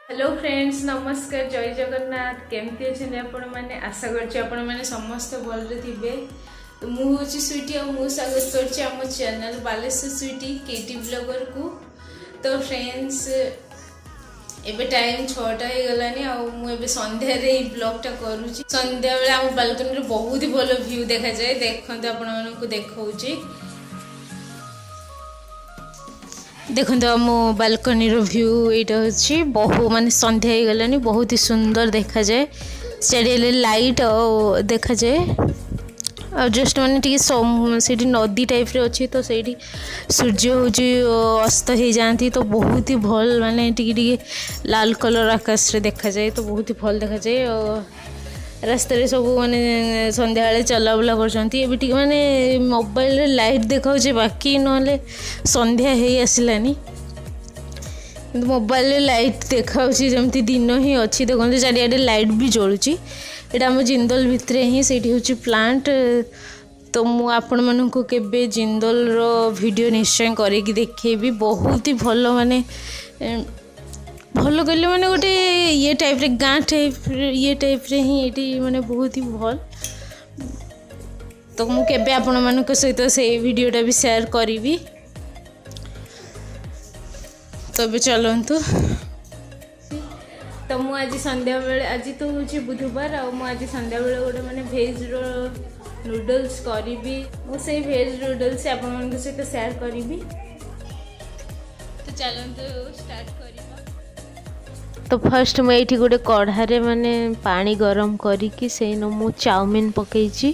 Hello friends, ନମସ୍କାର, ଜୟ ଜଗନ୍ନାଥ। କେମିତି ଅଛନ୍ତି ଆପଣମାନେ? ଆଶା କରୁଛି ଆପଣମାନେ ସମସ୍ତେ ଭଲରେ ଥିବେ। ତ ମୁଁ ହେଉଛି ସୁଇଟି ଆଉ ମୁଁ ସ୍ୱାଗତ କରୁଛି ଆମ ଚ୍ୟାନେଲ୍ ବାଲେଶ୍ୱର ସୁଇଟି କେଟି ବ୍ଲଗରକୁ। ତ ଫ୍ରେଣ୍ଡସ୍, ଏବେ ଟାଇମ୍ 6ଟା ହେଇଗଲାଣି ଆଉ ମୁଁ ଏବେ ସନ୍ଧ୍ୟାରେ ଏଇ ବ୍ଲଗ୍ଟା କରୁଛି। ସନ୍ଧ୍ୟାବେଳେ ଆମ ବାଲକୋନିରେ ବହୁତ ହି ଭଲ ଭ୍ୟୁ ଦେଖାଯାଏ। ଦେଖନ୍ତୁ, ଆପଣମାନଙ୍କୁ ଦେଖାଉଛି। ଦେଖନ୍ତୁ, ଆମ ବାଲକୋନିର ଭ୍ୟୁ ଏଇଟା ଅଛି। ବହୁ ମାନେ ସନ୍ଧ୍ୟା ହେଇଗଲାଣି, ବହୁତ ହି ସୁନ୍ଦର ଦେଖାଯାଏ। ଚାରିଆଡ଼େ ଲାଇଟ୍ ଆଉ ଦେଖାଯାଏ ଆଉ ଜଷ୍ଟ ମାନେ ଟିକେ ସେଇଠି ନଦୀ ଟାଇପ୍ର ଅଛି, ତ ସେଇଠି ସୂର୍ଯ୍ୟ ହେଉଛି ଅସ୍ତ ହେଇଯାଆନ୍ତି। ତ ବହୁତ ହି ଭଲ, ମାନେ ଟିକେ ଟିକେ ଲାଲ କଲର୍ ଆକାଶରେ ଦେଖାଯାଏ, ତ ବହୁତ ହି ଭଲ ଦେଖାଯାଏ। ଆଉ ରାସ୍ତାରେ ସବୁ ମାନେ ସନ୍ଧ୍ୟାବେଳେ ଚଲାବୁଲା କରୁଛନ୍ତି। ଏବେ ଟିକେ ମାନେ ମୋବାଇଲରେ ଲାଇଟ୍ ଦେଖାଉଛି, ବାକି ନହେଲେ ସନ୍ଧ୍ୟା ହେଇ ଆସିଲାନି, କିନ୍ତୁ ମୋବାଇଲରେ ଲାଇଟ୍ ଦେଖାଉଛି ଯେମିତି ଦିନ ହିଁ ଅଛି। ଦେଖନ୍ତୁ, ଚାରିଆଡ଼େ ଲାଇଟ୍ ବି ଜଳୁଛି। ଏଇଟା ଆମ ଜିନ୍ଦଲ ଭିତରେ ହିଁ, ସେଇଠି ହେଉଛି ପ୍ଲାଣ୍ଟ। ତ ମୁଁ ଆପଣମାନଙ୍କୁ କେବେ ଜିନ୍ଦଲର ଭିଡ଼ିଓ ନିଶ୍ଚୟ କରିକି ଦେଖେଇବି। ବହୁତ ହି ଭଲ, ମାନେ ଭଲ କହିଲେ ମାନେ ଗୋଟେ ଇଏ ଟାଇପ୍ରେ, ଗାଁ ଟାଇପ୍ରେ, ଇଏ ଟାଇପ୍ରେ ହିଁ ଏଇଠି ମାନେ ବହୁତ ହି ଭଲ। ତ ମୁଁ କେବେ ଆପଣମାନଙ୍କ ସହିତ ସେଇ ଭିଡ଼ିଓଟା ବି ସେୟାର କରିବି। ତ ଏବେ ଚାଲନ୍ତୁ। ତ ମୁଁ ଆଜି ସନ୍ଧ୍ୟାବେଳେ, ଆଜି ତ ହେଉଛି ବୁଧବାର, ଆଉ ମୁଁ ଆଜି ସନ୍ଧ୍ୟାବେଳେ ଗୋଟେ ମାନେ ଭେଜ୍ର ନୁଡ଼ଲ୍ସ କରିବି। ମୁଁ ସେଇ ଭେଜ୍ ନୁଡ଼ଲ୍ସ ଆପଣମାନଙ୍କ ସହିତ ସେୟାର କରିବି। ତ ଚାଲନ୍ତୁ, ଷ୍ଟାର୍ଟ କରିବା। ତ ଫାର୍ଷ୍ଟ ମୁଁ ଏଇଠି ଗୋଟେ କଢ଼ାରେ ମାନେ ପାଣି ଗରମ କରିକି ସେଇନ ମୁଁ ଚାଉମିନ ପକେଇଛି।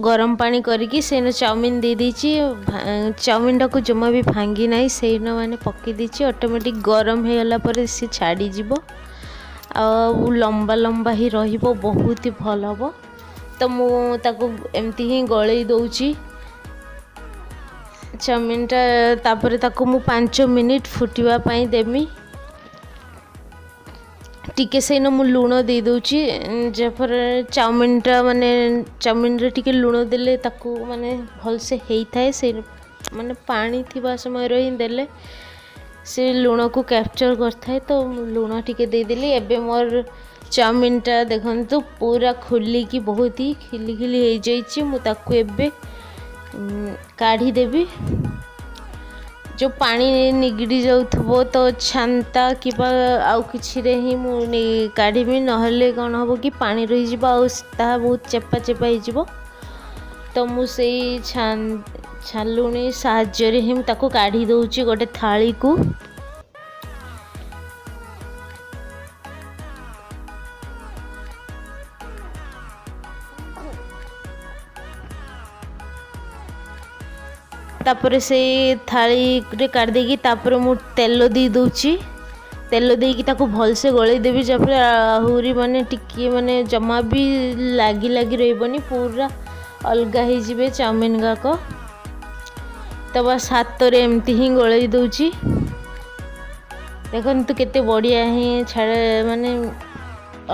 ଗରମ ପାଣି କରିକି ସେଇନ ଚାଉମିନ ଦେଇଦେଇଛି। ଚାଉମିନଟାକୁ ଜମା ବି ଭାଙ୍ଗି ନାହିଁ, ସେଇନ ମାନେ ପକେଇ ଦେଇଛି। ଅଟୋମେଟିକ୍ ଗରମ ହେଇଗଲା ପରେ ସେ ଛାଡ଼ିଯିବ ଆଉ ଲମ୍ବା ଲମ୍ବା ହିଁ ରହିବ, ବହୁତ ହି ଭଲ ହେବ। ତ ମୁଁ ତାକୁ ଏମିତି ହିଁ ଗଳେଇ ଦେଉଛି ଚାଉମିନଟା। ତାପରେ ତାକୁ ମୁଁ 5 ମିନିଟ୍ ଫୁଟିବା ପାଇଁ ଦେମି। ଟିକେ ସେଇନ ମୁଁ ଲୁଣ ଦେଇଦେଉଛି, ଯାହାଫଳରେ ଚାଉମିନଟା ମାନେ ଚାଉମିନରେ ଟିକେ ଲୁଣ ଦେଲେ ତାକୁ ମାନେ ଭଲସେ ହେଇଥାଏ। ସେଇ ମାନେ ପାଣି ଥିବା ସମୟରେ ହିଁ ଦେଲେ ସେ ଲୁଣକୁ କ୍ୟାପଚର୍ କରିଥାଏ। ତ ମୁଁ ଲୁଣ ଟିକେ ଦେଇଦେଲି। ଏବେ ମୋର ଚାଉମିନଟା ଦେଖନ୍ତୁ, ପୁରା ଖୋଲିକି ବହୁତ ହି ଖିଲି ଖିଲି ହେଇଯାଇଛି। ମୁଁ ତାକୁ ଏବେ କାଢ଼ିଦେବି। ଯେଉଁ ପାଣି ନିଗିଡ଼ି ଯାଉଥିବ, ତ ଛାନ୍ତା କିମ୍ବା ଆଉ କିଛିରେ ହିଁ ମୁଁ ନେଇ କାଢ଼ିବି। ନହେଲେ କ'ଣ ହେବ କି ପାଣି ରହିଯିବ ଆଉ ତାହା ବହୁତ ଚେପା ଚେପା ହେଇଯିବ। ତ ମୁଁ ସେଇ ଛାଲୁଣି ସାହାଯ୍ୟରେ ହିଁ ମୁଁ ତାକୁ କାଢ଼ି ଦେଉଛି ଗୋଟେ ଥାଳିକୁ। ତାପରେ ସେଇ ଥାଳିରେ କାଢ଼ି ଦେଇକି ତାପରେ ମୁଁ ତେଲ ଦେଇ ଦେଉଛି। ତେଲ ଦେଇକି ତାକୁ ଭଲସେ ଗୋଳେଇ ଦେବି, ଯାହାଫଳରେ ଆହୁରି ମାନେ ଟିକିଏ ମାନେ ଜମା ବି ଲାଗି ଲାଗି ରହିବନି, ପୁରା ଅଲଗା ହେଇଯିବେ ଚାଉମିନ ଗାକ। ତ ବାସ୍ ହାତରେ ଏମିତି ହିଁ ଗୋଳେଇ ଦେଉଛି। ଦେଖନ୍ତୁ, କେତେ ବଢ଼ିଆ ହିଁ ଛାଡ଼ ମାନେ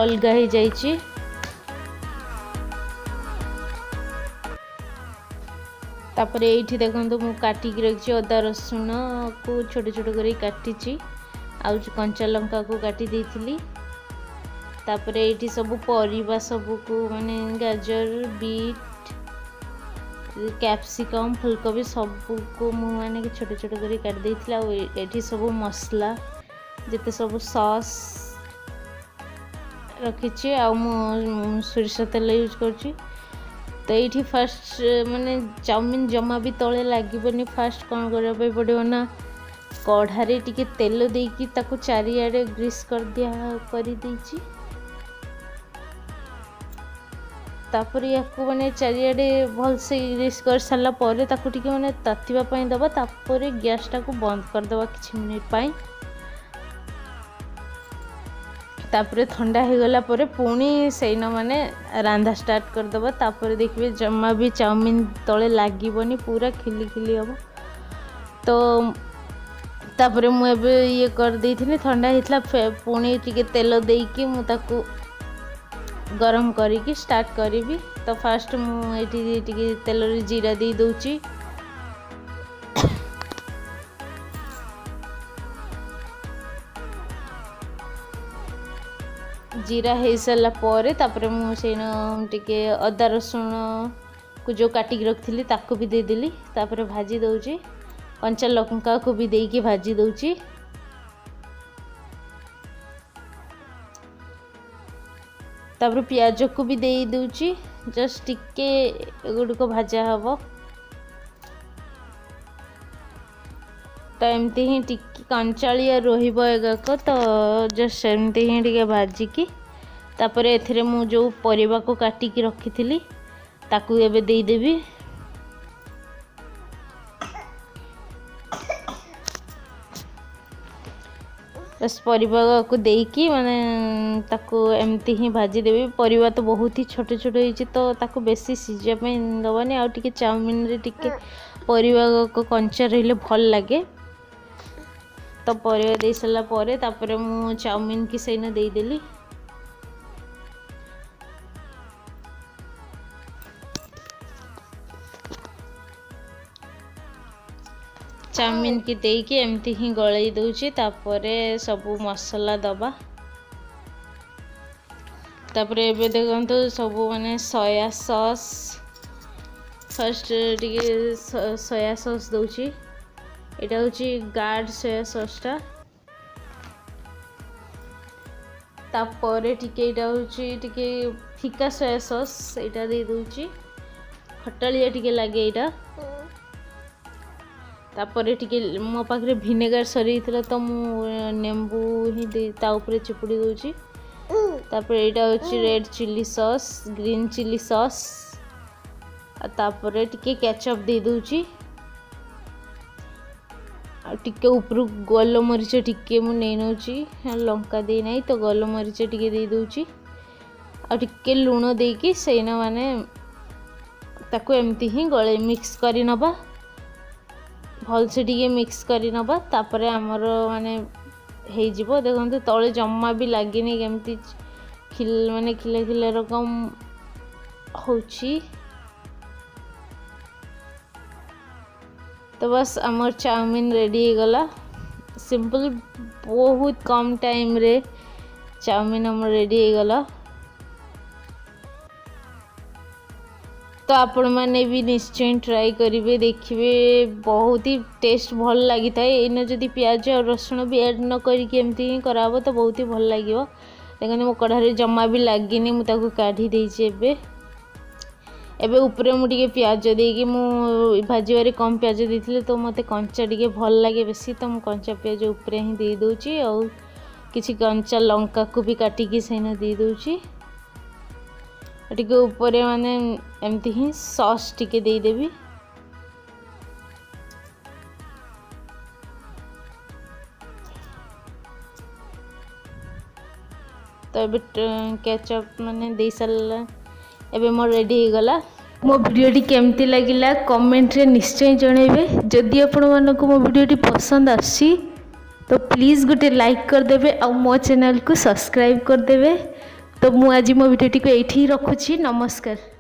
ଅଲଗା ହେଇଯାଇଛି। ତାପରେ ଏଇଠି ଦେଖନ୍ତୁ, ମୁଁ କାଟିକି ରଖିଛି ଅଦା ରସୁଣକୁ ଛୋଟ ଛୋଟ କରି କାଟିଛି ଆଉ କଞ୍ଚା ଲଙ୍କାକୁ କାଟି ଦେଇଥିଲି। ତାପରେ ଏଇଠି ସବୁ ପରିବା ସବୁକୁ ମାନେ ଗାଜର, ବିଟ୍, କ୍ୟାପ୍ସିକମ୍, ଫୁଲକୋବି ସବୁକୁ ମୁଁ ମାନେ ଛୋଟ ଛୋଟ କରି କାଟି ଦେଇଥିଲି। ଆଉ ଏଠି ସବୁ ମସଲା ଯେତେ ସବୁ ସସ୍ ରଖିଛି ଆଉ ମୁଁ ସୋରିଷ ତେଲ ୟୁଜ୍ କରୁଛି। ତ ଏଇଠି ଫାର୍ଷ୍ଟ ମାନେ ଚାଉମିନ ଜମା ବି ତଳେ ଲାଗିବନି। ଫାର୍ଷ୍ଟ କ'ଣ କରିବା ପାଇଁ ପଡ଼ିବ ନା, କଢ଼ାରେ ଟିକେ ତେଲ ଦେଇକି ତାକୁ ଚାରିଆଡ଼େ ଗ୍ରୀସ୍ କରିଦେଇଛି। ତାପରେ ୟାକୁ ମାନେ ଚାରିଆଡ଼େ ଭଲସେ ଗ୍ରୀସ୍ କରିସାରିଲା ପରେ ତାକୁ ଟିକେ ମାନେ ତାତିବା ପାଇଁ ଦେବା। ତାପରେ ଗ୍ୟାସ୍ଟାକୁ ବନ୍ଦ କରିଦେବା କିଛି ମିନିଟ୍ ପାଇଁ। ତାପରେ ଥଣ୍ଡା ହେଇଗଲା ପରେ ପୁଣି ସେଇନ ମାନେ ରାନ୍ଧା ଷ୍ଟାର୍ଟ କରିଦେବା। ତାପରେ ଦେଖିବେ, ଜମା ବି ଚାଉମିନ ତଳେ ଲାଗିବନି, ପୁରା ଖିଲି ଖିଲି ହେବ। ତ ତାପରେ ମୁଁ ଏବେ ଇଏ କରିଦେଇଥିଲି, ଥଣ୍ଡା ହେଇଥିଲା, ପୁଣି ଟିକେ ତେଲ ଦେଇକି ମୁଁ ତାକୁ ଗରମ କରିକି ଷ୍ଟାର୍ଟ କରିବି। ତ ଫାର୍ଷ୍ଟ ମୁଁ ଏଇଠି ଟିକେ ତେଲରେ ଜିରା ଦେଇ ଦେଉଛି। ଜିରା ହେଇସାରିଲା ପରେ ତାପରେ ମୁଁ ସେଇନ ଟିକେ ଅଦା ରସୁଣକୁ ଯେଉଁ କାଟିକି ରଖିଥିଲି ତାକୁ ବି ଦେଇଦେଲି। ତାପରେ ଭାଜି ଦେଉଛି, କଞ୍ଚା ଲଙ୍କାକୁ ବି ଦେଇକି ଭାଜି ଦେଉଛି। ତାପରେ ପିଆଜକୁ ବି ଦେଇ ଦେଉଛି। ଜଷ୍ଟ ଟିକେ ଏଗୁଡ଼ିକ ଭଜା ହେବ। ତ ଏମିତି ହିଁ ଟିକେ କଞ୍ଚାଳିଆ ରହିବ ଏଗାକ, ତ ଜଷ୍ଟ ସେମିତି ହିଁ ଟିକେ ଭାଜିକି ତାପରେ ଏଥିରେ ମୁଁ ଯେଉଁ ପରିବାକୁ କାଟିକି ରଖିଥିଲି ତାକୁ ଏବେ ଦେଇଦେବି। ବାସ୍, ପରିବାକୁ ଦେଇକି ମାନେ ତାକୁ ଏମିତି ହିଁ ଭାଜିଦେବି। ପରିବା ତ ବହୁତ ହି ଛୋଟ ଛୋଟ ହେଇଛି, ତ ତାକୁ ବେଶୀ ସିଝିବା ପାଇଁ ଦେବନି। ଆଉ ଟିକେ ଚାଉମିନରେ ଟିକେ ପରିବା କଞ୍ଚା ରହିଲେ ଭଲ ଲାଗେ। ତ ପରିବା ଦେଇ ସାରିଲା ପରେ ତାପରେ ମୁଁ ଚାଉମିନ କି ସେଇନ ଦେଇଦେଲି। ଚାଉମିନକି ଦେଇକି ଏମିତି ହିଁ ଗଳେଇ ଦେଉଛି। ତାପରେ ସବୁ ମସଲା ଦେବା। ତାପରେ ଏବେ ଦେଖନ୍ତୁ ସବୁ ମାନେ ସୋୟା ସସ୍, ଫାର୍ଷ୍ଟ ଟିକେ ସୋୟା ସସ୍ ଦେଉଛି। ଏଇଟା ହେଉଛି ଗାର୍ଡ଼ ସୋୟା ସସ୍ଟା। ତାପରେ ଟିକେ ଏଇଟା ହେଉଛି ଟିକେ ଫିକା ସୋୟା ସସ୍, ଏଇଟା ଦେଇଦେଉଛି। ଖଟାଳିଆ ଟିକେ ଲାଗେ ଏଇଟା। ତାପରେ ଟିକେ ମୋ ପାଖରେ ଭିନେଗାର ସରିଯାଇଥିଲା, ତ ମୁଁ ଲେମ୍ବୁ ହିଁ ଦେଇ ତା ଉପରେ ଚିପୁଡ଼ି ଦେଉଛି। ତାପରେ ଏଇଟା ହେଉଛି red chilli sauce, green chilli sauce, ଆଉ ତାପରେ ଟିକେ କ୍ୟାଚଅପ୍ ଦେଇଦେଉଛି। ଆଉ ଟିକେ ଉପରୁ ଗୋଲମରିଚ ଟିକେ ମୁଁ ନେଇ ନେଉଛି, ଲଙ୍କା ଦେଇନାହିଁ ତ ଗୋଲମରିଚ ଟିକେ ଦେଇଦେଉଛି। ଆଉ ଟିକେ ଲୁଣ ଦେଇକି ସେଇନା ମାନେ ତାକୁ ଏମିତି ହିଁ ଗଳେଇ ମିକ୍ସ କରି ନେବା, ଭଲସେ ଟିକେ ମିକ୍ସ କରି ନେବା। ତାପରେ ଆମର ମାନେ ହେଇଯିବ। ଦେଖନ୍ତୁ, ତଳେ ଜମା ବି ଲାଗିନି, କେମିତି ମାନେ ଖିଲା ଖିଲା ରକମ ହେଉଛି। ତ ବାସ୍, ଆମର ଚାଉମିନ ରେଡ଼ି ହେଇଗଲା। ସିମ୍ପଲ୍, ବହୁତ କମ୍ ଟାଇମ୍ରେ ଚାଉମିନ ଆମର ରେଡ଼ି ହେଇଗଲା। ତ ଆପଣମାନେ ବି ନିଶ୍ଚୟ ଟ୍ରାଏ କରିବେ, ଦେଖିବେ ବହୁତ ହି ଟେଷ୍ଟ ଭଲ ଲାଗିଥାଏ। ଏଇନା ଯଦି ପିଆଜ ଆଉ ରସୁଣ ବି ଆଡ଼୍ ନ କରିକି ଏମିତି ହିଁ କରାହେବ ତ ବହୁତ ହି ଭଲ ଲାଗିବ। ଦେଖନ୍ତୁ, ମୋ କଢ଼ାରେ ଜମା ବି ଲାଗିନି, ମୁଁ ତାକୁ କାଢ଼ି ଦେଇଛି। ଏବେ ଉପରେ ମୁଁ ଟିକେ ପିଆଜ ଦେଇକି, ମୁଁ ଭାଜିବାରେ କମ୍ ପିଆଜ ଦେଇଥିଲି, ତ ମୋତେ କଞ୍ଚା ଟିକେ ଭଲ ଲାଗେ ବେଶୀ, ତ ମୁଁ କଞ୍ଚା ପିଆଜ ଉପରେ ହିଁ ଦେଇଦେଉଛି। ଆଉ କିଛି କଞ୍ଚା ଲଙ୍କାକୁ ବି କାଟିକି ସେଇନା ଦେଇଦେଉଛି। ଟିକେ ଉପରେ ମାନେ ଏମିତି ହିଁ ସସ୍ ଟିକେ ଦେଇଦେବି। ତ ଏବେ କ୍ୟାଚଅପ୍ ମାନେ ଦେଇସାରିଲା, ଏବେ ମୋର ରେଡ଼ି ହେଇଗଲା। ମୋ ଭିଡ଼ିଓଟି କେମିତି ଲାଗିଲା କମେଣ୍ଟରେ ନିଶ୍ଚୟ ଜଣାଇବେ। ଯଦି ଆପଣମାନଙ୍କୁ ମୋ ଭିଡ଼ିଓଟି ପସନ୍ଦ ଆସୁଛି ତ ପ୍ଲିଜ୍ ଗୋଟେ ଲାଇକ୍ କରିଦେବେ ଆଉ ମୋ ଚ୍ୟାନେଲକୁ ସବସ୍କ୍ରାଇବ୍ କରିଦେବେ। ତ ମୁଁ ଆଜି ମୋ ଭିଡ଼ିଓଟିକୁ ଏଇଠି ହିଁ ରଖୁଛି। ନମସ୍କାର।